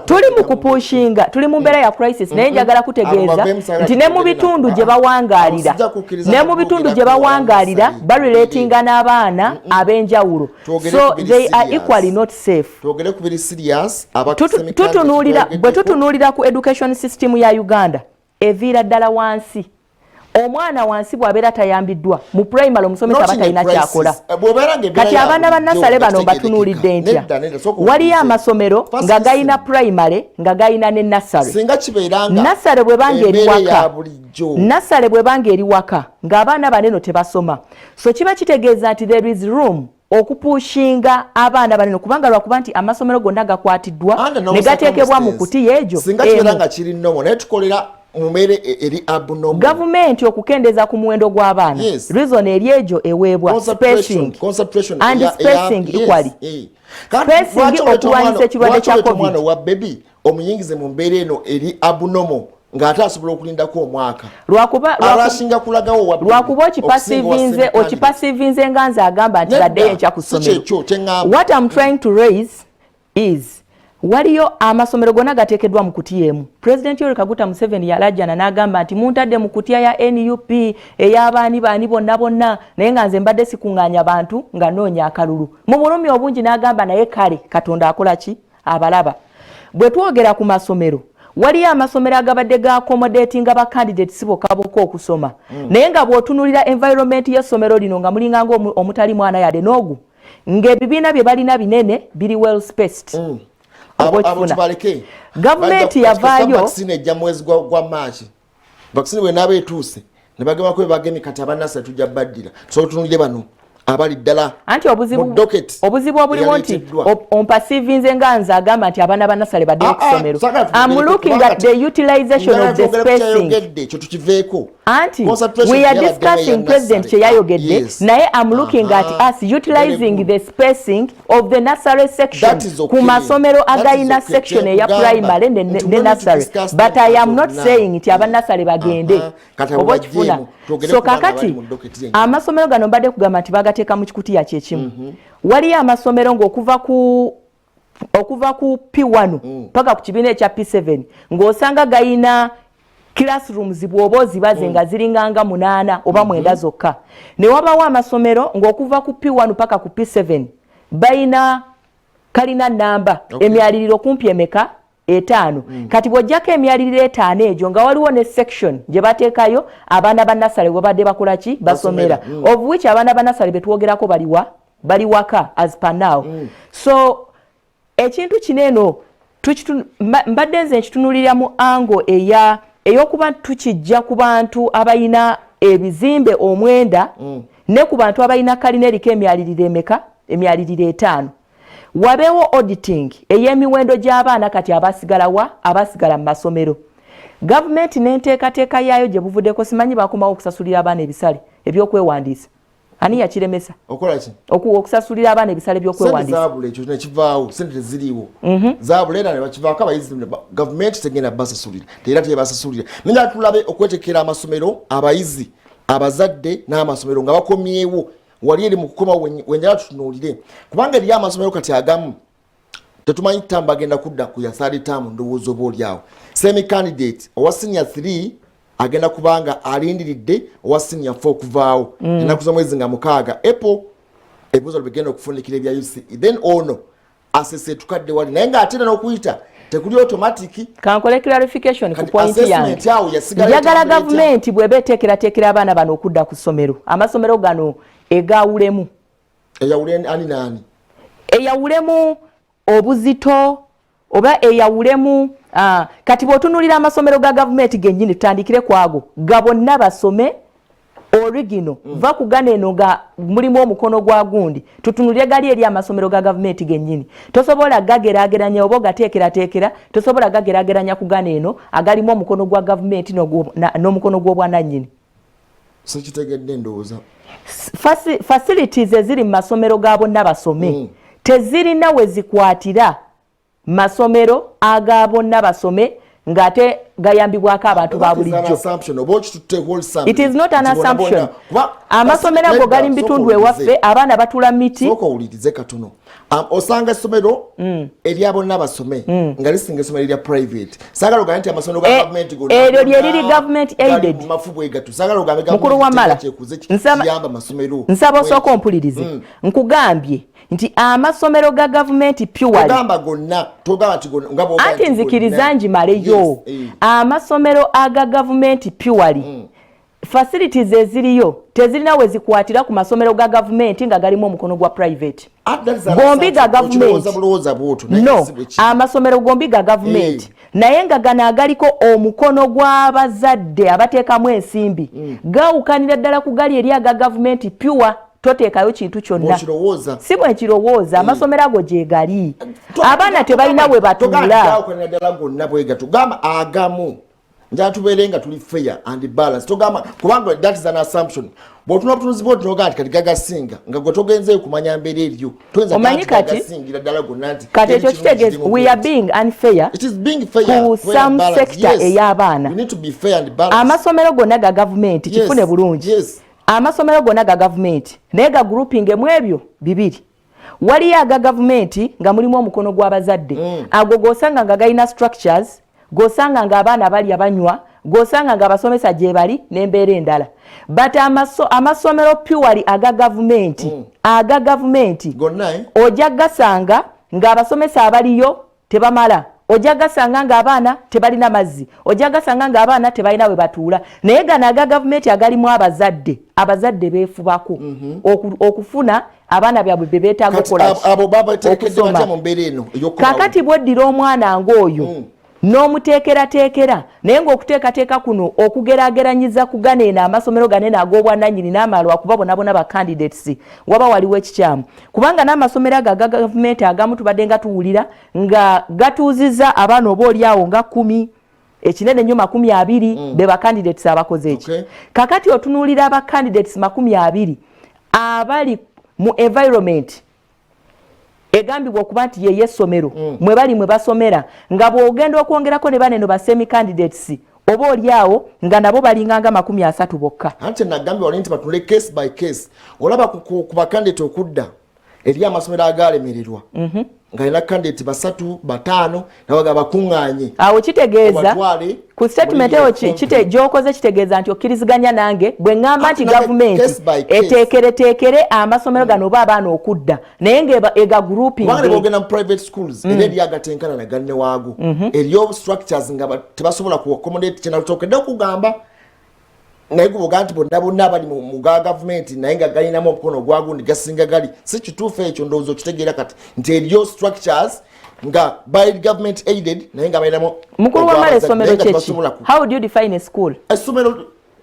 tuli mu kupushinga, tuli mu mbeera ya crisis, naye njagala kutegeeza nti ne mu bitundu gye bawangaalira, ne mu bitundu gye bawangaalira, barelatinga n'abaana ab'enjawulo, so they are equally not safe. Tutunuulira, bwe tutunuulira ku education system ya Uganda, eviira ddala wansi. Omwana wansi bw'abeera tayambiddwa mu primary, omusomesa aba talina kyakola. Eh, kati abaana ba nursery bano mbatunuulidde ntya? Waliyo amasomero nga galina primary, nga galina ne nursery. Nursery bwebanga eri waka, nursery bwebanga eri waka ng'abaana baneno tebasoma, so kiba kitegeeza nti there is room okupushinga abaana baneno, kubanga lwakuba nti amasomero gonna gakwatiddwa ne gateekebwa mu kutiya egyo. Mumere eri abnormal. Gavumenti okukendeeza ku muwendo gw'abaana, reason eri egyo eweebwa spacing and spacing equally, spacing okulwanyisa ekirwadde kya COVID. Wa baby omuyingize mu mbeera eno eri abnormal, ng'ate asobola okulindako omwaka. Lwakuba kulagawo. Lwakuba okiperceivinze nga nze agamba nti baddeyo enkya ku ssomero. What I'm trying to raise is, waliyo amasomero gonna gateekeddwa mu kutiya emu. Pulezidenti Yoweri Kaguta Museveni yalajjana n'agamba nti muntadde mu kutya ya NUP ey'abaani baani bonna bonna, naye nga nze mbadde sikuŋŋaanya bantu nga noonya akalulu mu bulumi obungi. N'agamba naye kale Katonda akola ki, abalaba. Bwe twogera ku masomero, waliyo amasomero agabadde ga accommodatinga ba candidates bokka bokka okusoma. Naye nga bw'otunulira environment y'essomero lino, nga mulinganga omutali mwana yadde n'ogu, ng'ebibiina bye balina binene, biri well spaced. Okifuna gavumenti yavaayo. Ejja mwezi gwa Maaki vaccine bwenaaba etuuse, ne bagemako bebagemi. Kati aba nursery tujja baddira, tusobola tutunulire bano abali ddala. Anti obuzibu obuliwo nti omperceivinze nga nze agamba nti abaana ba nursery baddeyo ku ssomero. Am looking at the utilization of the spacing. Ekyo tukiveeko. Anti we are discussing president kyeyayogedde, naye am looking at us utilizing the spacing of the nursery section ku masomero agayina section eya primary ne nursery, but I am not saying nti aba nursery bagende, oba okifuna. So kakati amasomero gano mbadde kugamba nti bagateeka mu kikutiya kyekimu. Waliyo amasomero ng'okuva ku P1 paka ku kibiina ekya P7 ng'osanga gayina classrooms bw'oba ozibaze nga ziringanga munaana oba 9 zokka, ne wabawo amasomero ng'okuva ku P1 paka ku P7 bayina kalina namba, emyaliriro kumpi emeka? Etaano. Kati bw'ojjako emyaliriro 5 egyo, nga waliwo ne section gye bateekayo abaana ba nursery webadde bakola ki? Basomera. Of which abaana ba nursery betwogerako baliwa? Bali waka as per now. So ekintu kino eno mbadde nze nkitunulira mu angle eya ey'okuba tukijja ku bantu abalina ebizimbe 9 ne ku bantu abalina kalina eriko emyaliriro emeka? Emyaliriro 5. Wabeewo auditing ey'emiwendo gy'abaana kati abasigalawa, abasigala mu masomero. Gavumenti n'enteekateeka yaayo gye buvuddeko, simanyi bakomawo okusasulira abaana ebisale ebyokwewandiisa. Ani yakiremesa okusasulira abaana ebisale byokwewandiisa? Zabula, ekyo nekivaawo. Sente teziriiwo, zabula era nebakivaako. Abayizi gavumenti tegenda basasulira, era tebasasulira. Naye tulabe okwetekera amasomero, abayizi, abazadde n'amasomero nga bakomyewo wali eri mu kukomawo. Wenjala tutunuulire, kubanga eriyo amasomero kati agamu tetumanyi term bagenda kudda ku ya third term. Ndowooza oba oliawo semi candidate owa senior 3 agenda kubanga alindiridde owa senior 4 okuvaawo ennaku z'omwezi nga 6 April, ebibuuzo bigenda okufundikira ebya UCE, then ono asesetukadde wali, naye ng'ate era n'okuyita tekuli automatic. Kankole clarification ku point yange. Njagala gavumenti bw'eba eteekerateekera abaana bano okudda ku ssomero, amasomero gano egawulemu. Eyawule ani naani? Eyawulemu obuzito oba eyawulemu kati bw'otunuulira amasomero ga gavumenti gennyini, tutandikire kwago ga bonna basome origino, va ku gano eno nga mulimu omukono gwa gundi, tutunulire gali eri amasomero ga gavumenti gennyini. Tosobola gageraageranya oba ogateekerateekera, tosobola gageraageranya ku gano eno agalimu omukono gwa gavumenti n'omukono gw'obwanannyini. Sikitegedde ndowooza. Facilities eziri mu masomero ga bonna basome tezirina we zikwatira masomero aga bonna basome ng'ate gayambibwako abantu ba bulijjo. It is not an assumption. Amasomero ago gali mu bitundu ewaffe, abaana batula miti. Sooka owulirize katono. Osanga essomero erya bonna basome nga lisinga essomero erya private. Saagala ogambe nti amasomero ga eh, gavumenti gonna eryo lyeriri government aided. Mafu bwe gatyo. Saagala ogambe Mukulu Wamala, kyekuze kiyamba amasomero. Nsaba osooka ompulirize. Nkugambye nti amasomero ga gavumenti purely Togamba gonna, togamba nti gonna nga bw'ogamba Anti nti nzikiriza gonna. njimaleyo. Yes, eh. Amasomero aga gavumenti purely, facilities eziriyo tezirina we zikwatira ku masomero ga gavumenti nga galimu omukono gwa private. Ah, that is an Gombi ga assumption. gavumenti. Okirowooza bulowooza bw'otyo, naye No, si bwe kiri. amasomero gombi ga gavumenti, naye nga gano agaliko omukono gw'abazadde abateekamu ensimbi gawukanira ddala ku gali eri aga gavumenti pure, toteekayo kintu kyonna. Bw'okirowooza. Si bwe nkirowooza. Amasomero ago gye gali, abaana tebalina we batuula. Togamba ddala gonna bwe gatyo, gamba agamu. Njala tubeere nga tuli fair and balance. Togamba, kubanga that is an assumption. Bw'otunula obutunuzi bwoti nogaa nti kati gagasinga, nga gwe togenzeeyo kumanya mbeera eriyo. Toyinza Omanyi gamba nti gagasingira ddala gonna nti kati ekyo teri kirungi kitegeeza kirimu we are bwenti. being unfair It is being fair, ku fair some and balanced. sector Yes. ey'abaana. We need to be fair and balanced. Amasomero gonna ga gavumenti, kifune bulungi. Amasomero gonna ga gavumenti, naye ga grouping emu ebyo bibiri. Waliyo aga gavumenti nga mulimu omukono gw'abazadde. Ago g'osanga nga galina structures, g'osanga nga abaana balya, banywa, g'osanga nga abasomesa gye bali n'embeera endala. But amasomero purely aga gavumenti, aga gavumenti Gonna, eh? ojja gasanga ng'abasomesa abaliyo tebamala, ojja gasanga ng'abaana tebalina mazzi, ojja gasanga ng'abaana tebalina we batuula. Naye gano aga gavumenti agalimu abazadde, abazadde beefubako okufuna abaana byabwe bye beetaaga Kati okukola ki? abo babateekedde Okusoma. batya mu mbeera eno ey'okukomawo? Kakati bw'oddira omwana ng'oyo n'omuteekerateekera, naye ng'okuteekateeka kuno okugeraageranyiza ku gano eno amasomero ganene ag'obwannannyini n'amalwa kuba bonabona ba candidates, waba waliwo ekikyamu, kubanga n'amasomero ago aga gavumenti agamu tubadde nga tuwulira nga gatuuziza abaana oba oli awo nga 10, ekinene nnyo 20, be ba candidates abakoze eki. Kakati otunuulira aba candidates 20 abali mu environment egambibwa okuba nti ye yessomero mwe bali mwe basomera, nga bw'ogenda okwongerako ne baneno ba semi candidates oba oli awo nga nabo balinganga 30 bokka. Anti nagambye wali nti batunule case by case. Olaba ku bakandidate okudda eri amasomero agalemererwa nga alina candidate basatu, bataano, nabaga bakuŋŋaanye Awo kitegeeza obatwale ku statement muri eyo gy'okoze kitegeeza nti okkiriziganya nange bwe ŋŋamba nti Ati nange gavumenti case by case. eteekereteekere amasomero gano oba abaana okudda, naye nga ega grouping. Kubanga ne bwogenda mu private schools era eri agatenkana na ganne waago, eriyo structures nga tebasobola ku accommodate. Kyenatokedde okugamba, naye guboga nti bonna bonna abali mu ga gavumenti naye nga galinamu omukono ogwagundi gasinga gali, si kituufu ekyo. Ndowooza okitegeera kati nti eriyo structures nga by government aided naye nga balinamu Mukulu Wamala, ogw'abazadde, essomero naye nga kyeki? tebasobola How do you define a school? Essomero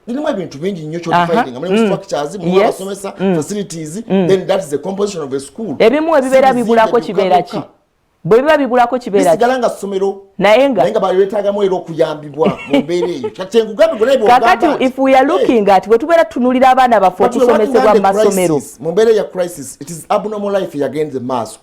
lirimu ebintu bingi nnyo kyodefininga. Mulimu structures, mulimu abasomesa, facilities, then that is the composition of a school. Ebimu ebibeera Si bizimbe bibulako byokka kibeera ki? byokka. Bwe biba bibulako kibeera ki? Bisigala nga ssomero, Naye nga naye nga beetaagamu era okuyambibwa mu mbeera eyo. Kati nkugambye gwe naye bw'ogamba Kakati nti, if we are looking at bwe tubeera tutunuulira abaana baffe But we are working okusomesebwa mu under masomero crisis. Mu mbeera ya crisis, it is abnormal life yagenze maaso,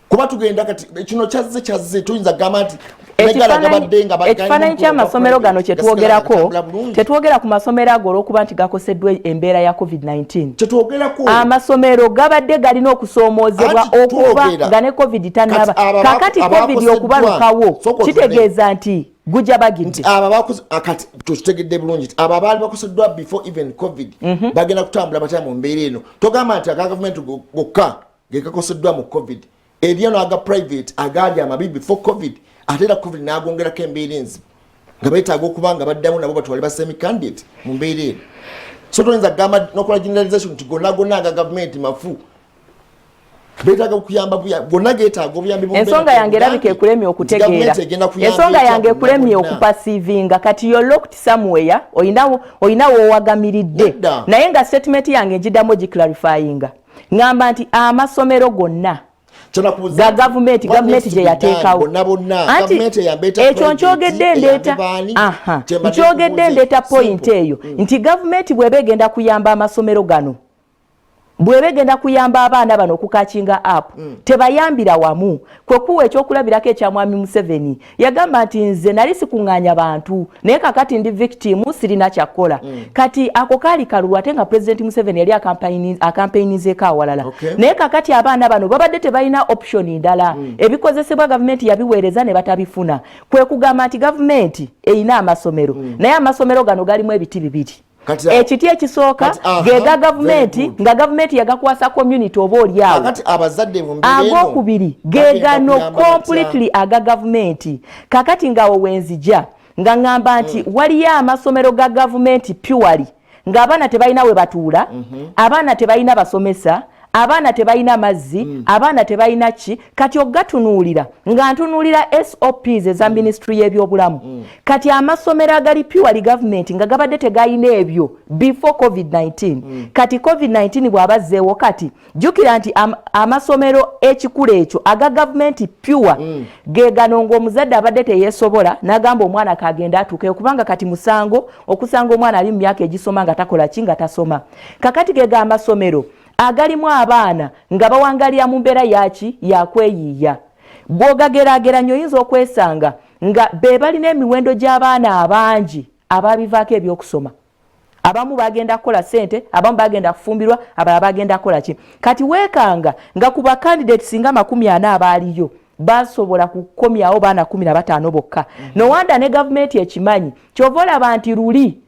kuba tugenda kati kino kyazze kyazze, tuyinza kugamba nti negala gabadde nga Ekifaananyi ky'amasomero gano kyetwogerako, tetwogera ku masomero ago olw'okuba nti gakoseddwa embeera ya COVID-19. Kyetwogerako Amasomero gabadde galina okusoomoozebwa Anti okuva twogera. nga ne COVID tannaba. Kati abo Kakati COVID abakoseddwa, okubalukawo sooka otune. kitegeeza nti gujja bagidde. Abo abakoze kati tukitegedde bulungi nti abo abaali bakoseddwa before even COVID bagenda kutambula batya mu mbeera eno? Togamba nti aga gavumenti gokka ge gakoseddwa mu COVID. Eriyo n'aga private agaali amabi before COVID, ate era COVID n'agongerako embeera enzibu, nga beetaaga okuba nga baddamu nabo batwale ba semi candidate mu mbeera eno. So toyinza kugamba nokola generalization nti gonna gonna aga gavumenti mafu, beetaaga okuyamba, gonna geetaaga obuyambi mu mbeera. Ensonga yange erabika ekulemye Nti okutegeera. gavumenti egenda kuyamba Ensonga etya yange bonna ekulemye bonna? okuperceivinga. Kati you're locked somewhere, oyina woowagamiridde. Nedda. Naye nga statement yange njiddamu ogiclarifyinga, ŋŋamba nti amasomero gonna Ga gavumenti, gavumenti gye yateekawo. Anti ekyo nkyogedde ndeeta, nkyogedde ndeeta point eyo nti gavumenti bw'eba egenda kuyamba amasomero gano, bw'eba egenda kuyamba abaana bano okucatchinga up, tebayambira wamu. Kwe kuwa ekyokulabirako ekya Mwami Museveni, yagamba nti nze nali sikuŋŋaanya bantu, naye kakati ndi victim, sirina kyakkola. Kati ako kaali kalulu, ate nga Pulezidenti Museveni yali acampaigninzeeko awalala. Naye kakati abaana bano babadde tebalina option ndala. Ebikozesebwa gavumenti yabiweereza ne batabifuna. Kwe kugamba nti gavumenti erina amasomero, naye amasomero gano galimu ebiti bibiri. Ekiti ekisooka gega gavumenti, nga gavumenti yagakwasa community oba oliawo. Agokubiri gegano completely aga gavumenti. Kakati ngaawo wenzija nga ŋŋamba nti waliyo amasomero ga gavumenti purely ng'abaana tebalina we batuula, abaana tebalina basomesa, abaana tebalina mazzi, abaana tebalina ki. Kati ogatunuulira nga ntunuulira SOPs eza ministry y'ebyobulamu. Kati amasomero agali purely government nga gabadde tegayina ebyo before COVID-19, kati COVID-19 bw'abazzeewo, kati jjukira nti amasomero ekikula ekyo aga gavumenti pure ge gano ng'omuzadde abadde teyeesobola n'agamba omwana kagenda atuukeyo, kubanga kati musango okusanga omwana ali mu myaka egisoma nga takola ki, nga tasoma. Kakati ge ga amasomero agalimu abaana nga bawangalira mu mbeera yaki, yakweyiiya. Bw'ogageraageranya oyinza okwesanga nga be balina emiwendo gy'abaana abangi ababivaako ebyokusoma. Abamu bagenda kukola sente, abamu bagenda kufumbirwa, abalala bagenda kukola ki. Kati weekanga nga ku bacandidates nga 40 abaaliyo, basobola kukomyawo baana 15 bokka. Nowanda ne gavumenti ekimanyi, kyova olaba nti luli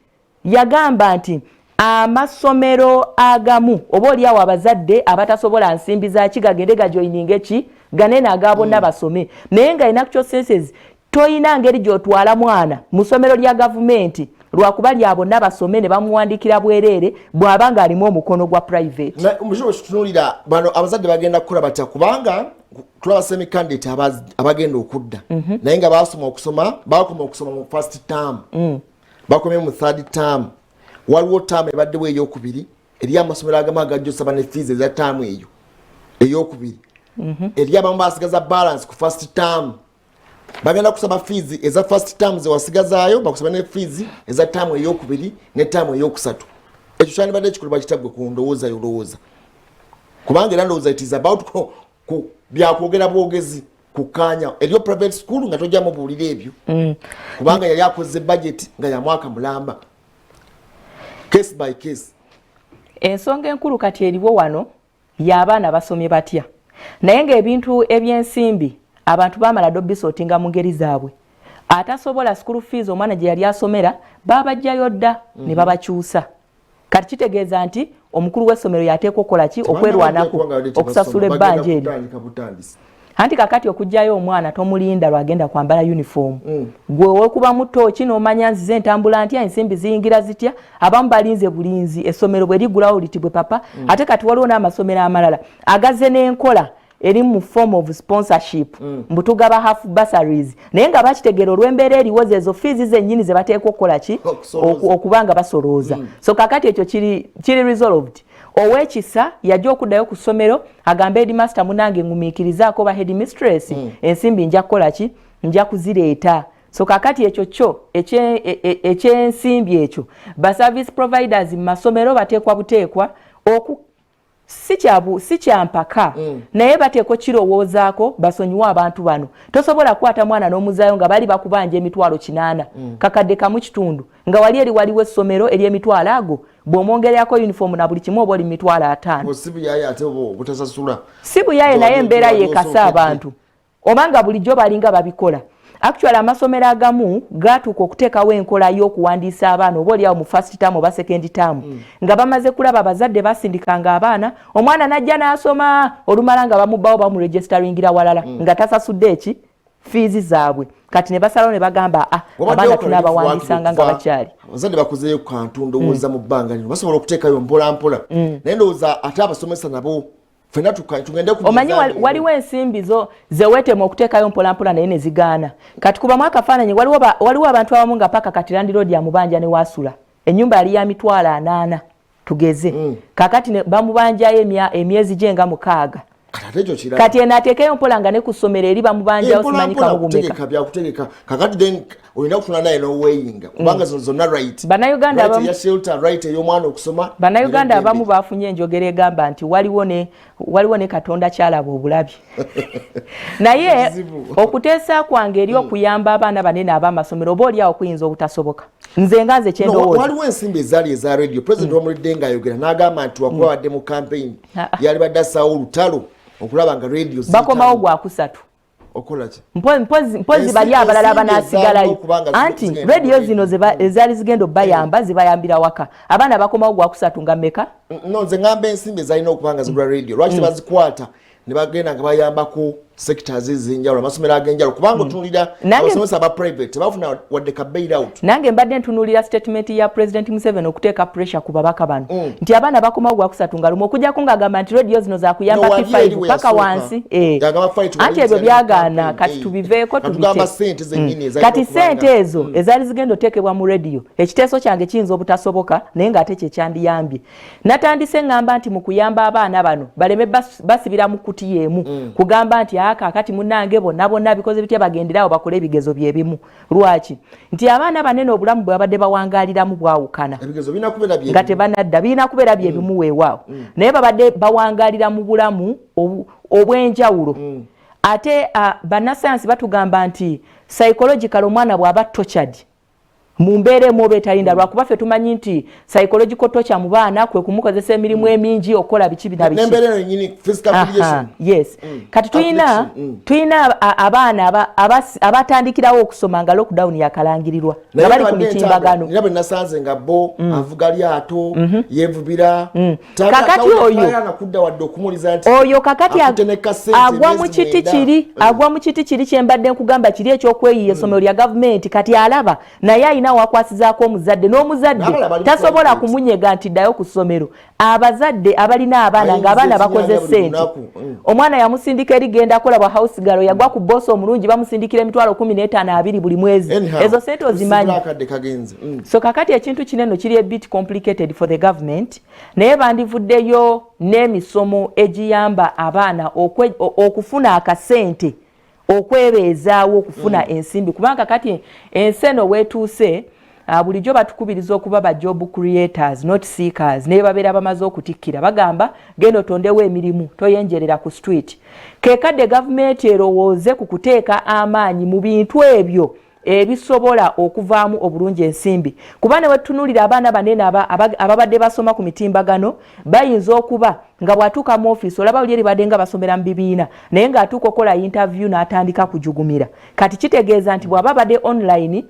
yagamba nti amasomero agamu oba oliawo abazadde abatasobola nsimbi zaki gagende gajoininge ki ganene aga bonna basome. Naye nga in actual senses toyina ngeri gy'otwala mwana mu ssomero lya gavumenti lwakuba lya bonna basome ne bamuwandiikira bwereere bw'aba ng'alimu omukono gwa private. Omukigo kitunuulira bano abazadde bagenda kukola batya? Kubanga tulaba semi candidate abagenda okudda, naye nga basoma okusoma, bakoma okusoma mu first term, bakomye mu third term. Waliwo term ebaddewo eyokubiri eri amasomero agamu agajja osaba ne fees eza term eyo eyokubiri. Eri abamu basigaza balance ku first term, bagenda kusaba fees eza first term zewasigazaayo, bakusaba ne fees eza term eyokubiri ne term eyokusatu. Ekyo kyandibadde ekikolebwa kitaggwe ku ndowooza yolowooza? Kubanga era ndowooza it is about byakwogera bwogezi kukkaanya. Eriyo private school nga tojja mubuulira ebyo, kubanga yali akoze budget nga ya mwaka mulamba, case by case. Ensonga enkulu kati eriwo wano y'abaana basomye batya, naye ng'ebintu ebyensimbi abantu bamala dda obisortinga mu ngeri zaabwe. Atasobola school fees, omwana gye yali asomera babajjayo dda ne babakyusa. Kati kitegeeza nti omukulu w'essomero yateekwa okukola ki? Okwerwanako okusasula ebbanja eryo. Anti kakati okugjayo omwana tomulinda lwagenda kwambala uniform. Gwe wekubamu tooki n'omanya nzize entambula ntya, ensimbi ziyingira zitya. Abamu balinze bulinzi essomero bwe liggulawo liti bwe papa. Ate kati waliwo n'amasomero amalala agaze n'enkola eri mu form of sponsorship, mbu tugaba half bursaries, naye nga bakitegeera olw'embeera eriwo zezo fees zennyini ze bateekwa okukola ki, okuba nga basolooza. So kakati ekyo kiri resolved. Owekisa yajja okuddayo ku ssomero agambe headmaster, munange ngumiikirizaako, ba headmistress, ensimbi nja kukola ki, nja kuzireeta. So kakati ekyo kyo ekyensimbi ekyo, ba service providers mu masomero bateekwa buteekwa oku si kyampaka, naye bateekwa kirowoozaako basonyiwe abantu bano. Tosobola kukwata mwana n'omuzaayo nga bali bakubanja 800,000, kakadde kamu kitundu, nga wali eri waliwo essomero ery'emitwalo ago. Bw'omwongererako uniform na buli kimu oba oli 50,000. Si buyaye ate obutasasula? Si buyaye, naye embeera yeekasa abantu obanga bulijjo balinga babikola. Actually amasomero agamu gatuuka okuteekawo enkola y'okuwandiisa abaana oba oliawo mu first term oba second term, nga bamaze kulaba abazadde basindikanga abaana, omwana najja n'asoma, olumala nga bamubbawo bamuregisteringira walala, nga tasasudde eki fees zaabwe. Kati ne basalawo ne bagamba, ah, abaana tunaabawandiisanga nga bakyali. Abazadde bakozeyo kantu ndowooza mu bbanga lino basobola okuteekayo mpola mpola, naye ndowooza ate abasomesa nabo fenna tugende ku Omanyi waliwo ensimbi zo zeweetema okuteekayo mpolampola naye ne zigaana. Kati kubamu akafaananyi, waliwo abantu abamu nga paka kati landlord amubanja ne waasula ennyumba yali ya 40,000 tugeze. Kakati bamubanjayo emyezi gye nga 6. Kati eno ateekeyo mpola nga ne ku ssomero eri bamubanjawo simanyi kabugumeka. Byakutegeka kakati then olina kufuna naye noweyinga kubanga zino zonna right. Bannayuganda right ya shelter, right ey'omwana okusoma. Bannayuganda abamu bafunye enjogera egamba nti waliwo ne Katonda kyalaba obulabi. Naye okuteesa kwange eri okuyamba abaana banene ab'amasomero, oba oli awo kuyinza obutasoboka. Nze nga nze kyendowooza, waliwo ensimbi ezaali eza radio. President wamulidde ng'ayogera n'agamba nti wakuba badde mu campaign, yali badde assaawo olutalo okulaba nga radio bakomawo gwakusatu. Okola ki? Mpozi bali abalala abanaasigalayo, anti rediyo zino ezaali zigenda obayamba zibayambira waka. Abaana bakomawo gwakusatu nga mmeka? No, nze ngamba ensimbi ezalina okuba nga zigula radio, lwaki tebazikwata ne bagenda nga bayambako sectors ez'enjawulo, amasomero ag'enjawulo? Kubanga otunuulira abasomesa aba private tebafuna wadde ka bail out. Nange mbadde ntunuulira statement ya President Museveni okuteeka pressure ku babaka bano nti abaana bakomawo gwakusatu nga lumu, okujjako ng'agamba nti rediyo zino zakuyamba P5 paka wansi. Anti ebyo byagaana, kati tubiveeko tubite. Kati sente ezo ezaali zigenda oteekebwa mu rediyo, ekiteeso kyange kiyinza obutasoboka, naye ng'ate kyekyandiyambye. Natandise ŋŋamba nti mu kuyamba abaana bano baleme basibira mu kutiya emu, kugamba nti aka kati munnange bonna bonna bikoze bitya, bagenderawo bakole ebigezo byebimu. Lwaki? Nti abaana banene obulamu bwe babadde bawangaaliramu bwawukana nga tebanadda. Birina kubeera byebimu, weewaawo, naye babadde bawangaalira mu bulamu obw'enjawulo. Ate bannasayansi batugamba nti psychological omwana bw'aba tortured mu mbeera emu oba etalinda, lwakuba ffe tumanyi nti psychological torture mu baana kwe kumukozesa emirimu emingi, okukola biki bina biki. Yes. Kati tulina abaana abatandikirawo okusoma nga lockdown yakalangirirwa, nga bali ku mitimbagano. Nina bwe nasanze nga bo avuga lyato, yevubira. Kakati oyo kudda wadde okumuliza nti oyo kakati agwa mu kiti kiri, agwa mu kiti kiri kyembadde nkugamba kiri ekyokweyiya essomero lya gavumenti. Kati alaba naye alina wakwasizaako omuzadde, n'omuzadde tasobola kumunyega nti ddayo ku ssomero. Abazadde abalina abaana ng'abaana bakoze ssente, omwana yamusindika eri genda akola bwa house girl, yagwa ku boss omulungi, bamusindikira 15000, 20 buli mwezi, ezo sente ozimanyi. So kakati ekintu kinene kiri a bit complicated for the government, naye bandivuddeyo n'emisomo egiyamba abaana okufuna akasente okwebeezaawo, okufuna ensimbi, kubanga kati ensi eno weetuuse, bulijjo batukubiriza okuba ba job creators, not seekers. Naye babeera bamaze okutikkira, bagamba genda otondewo emirimu, toyenjerera ku street. Kekadde gavumenti erowooze ku kuteeka amaanyi mu bintu ebyo ebisobola okuvaamu obulungi ensimbi, kuba ne wetutunuulira abaana banene ababadde basoma ku mitimbagano, bayinza okuba nga bw'atuuka mu ofiisi, olaba buli eribadde nga basomera mu bibiina, naye ng'atuuka okukola interview n'atandika kujugumira. Kati kitegeeza nti bw'aba badde online,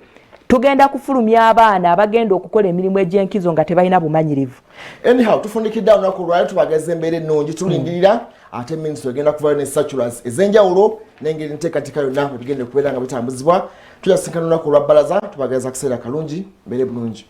tugenda kufulumya abaana abagenda okukola emirimu egy'enkizo nga tebalina bumanyirivu. Anyhow, tufundikidde olunaku olwali, tubageza embeera ennungi, tulindirira ate minisitule egenda kuvayo ne circulars ez'enjawulo n'engeri enteekateeka yonna bwe bigenda okubeera nga bitambuzibwa. Tujasinkana olunaku olwa bbalaza. Tubageza akaseera kalungi, mbeere bulungi.